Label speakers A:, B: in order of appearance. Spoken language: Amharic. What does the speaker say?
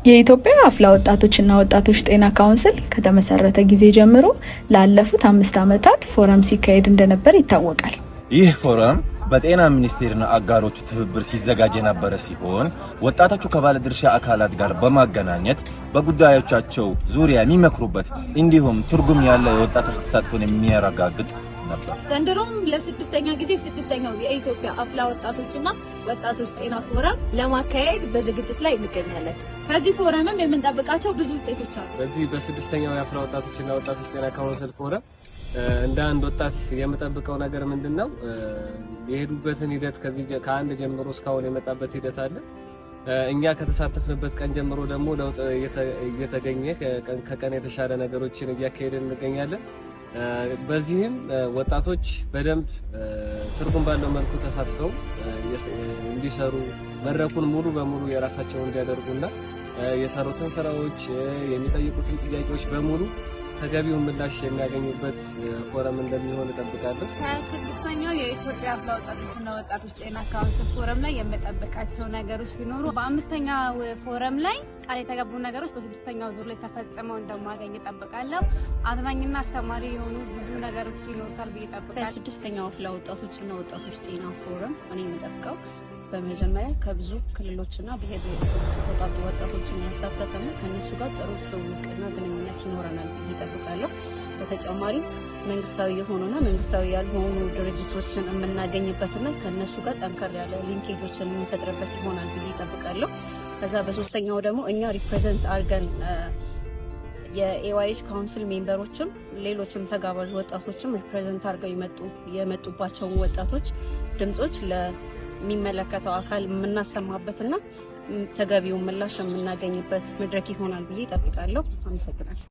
A: የኢትዮጵያ አፍላ ወጣቶችና ወጣቶች ጤና ካውንስል ከተመሰረተ ጊዜ ጀምሮ ላለፉት 5 ዓመታት ፎረም ሲካሄድ እንደነበር ይታወቃል።
B: ይህ ፎረም በጤና ሚኒስቴርና አጋሮቹ ትብብር ሲዘጋጅ የነበረ ሲሆን፣ ወጣቶቹ ከባለድርሻ አካላት ጋር በማገናኘት በጉዳዮቻቸው ዙሪያ የሚመክሩበት እንዲሁም ትርጉም ያለው የወጣቶች ተሳትፎን የሚያረጋግጥ ነበር።
C: ዘንድሮም ለስድስተኛ ጊዜ ስድስተኛው የኢትዮጵያ አፍላ ወጣቶችና ወጣቶች ጤና ፎረም ለማካሄድ በዝግጅት ላይ እንገኛለን። ከዚህ ፎረምም የምንጠብቃቸው ብዙ ውጤቶች አሉ።
D: በዚህ በስድስተኛው የአፍላ ወጣቶችና ወጣቶች ጤና ካውንስል ፎረም እንደ አንድ ወጣት የምጠብቀው ነገር ምንድን ነው? የሄዱበትን ሂደት ከዚህ ከአንድ ጀምሮ እስካሁን የመጣበት ሂደት አለ። እኛ ከተሳተፍንበት ቀን ጀምሮ ደግሞ ለውጥ እየተገኘ ከቀን የተሻለ ነገሮችን እያካሄድን እንገኛለን። በዚህም ወጣቶች በደንብ ትርጉም ባለው መልኩ ተሳትፈው እንዲሰሩ፣ መድረኩን ሙሉ በሙሉ የራሳቸው እንዲያደርጉና የሰሩትን ስራዎች፣ የሚጠይቁትን ጥያቄዎች በሙሉ ተገቢውን ምላሽ የሚያገኙበት ፎረም እንደሚሆን እጠብቃለሁ።
E: ከስድስተኛው የኢትዮጵያ አፍላ ወጣቶችና ወጣቶች ጤና ካውንስል ፎረም ላይ የምጠብቃቸው ነገሮች ቢኖሩ፣ በአምስተኛው ፎረም ላይ ቃል የተገቡ ነገሮች በስድስተኛው ዙር ላይ ተፈጽመው እንደማገኝ እጠብቃለሁ። አዝናኝና አስተማሪ የሆኑ ብዙ ነገሮች ይኖሩታል ብዬ እጠብቃለሁ።
F: ከስድስተኛው አፍላ ወጣቶችና ወጣቶች ጤና ፎረም እኔ የምጠብቀው በመጀመሪያ ከብዙ ክልሎችና ብሔር ብሔረሰቦች የተውጣጡ ወጣቶችን ያሳተፈና ከእነሱ ጋር ጥሩ ትውውቅና ግንኙነት ይኖረናል ብዬ እጠብቃለሁ። በተጨማሪም መንግስታዊ የሆኑና መንግስታዊ ያልሆኑ ድርጅቶችን የምናገኝበትና ከእነሱ ጋር ጠንከር ያለ linkage ኦችን የምንፈጥርበት ይሆናል ብዬ እጠብቃለሁ። ከዛ በሶስተኛው ደግሞ እኛ represent አድርገን የ AYH council member ኦችም ሌሎችም ተጋባዥ ወጣቶችም represent አድርገው የመጡባቸውን ወጣቶች ድምጾች ለሚመለከተው አካል የምናሰማበትና ተገቢውን ምላሽ የምናገኝበት መድረክ ይሆናል ብዬ እጠብቃለሁ። አመሰግናለሁ።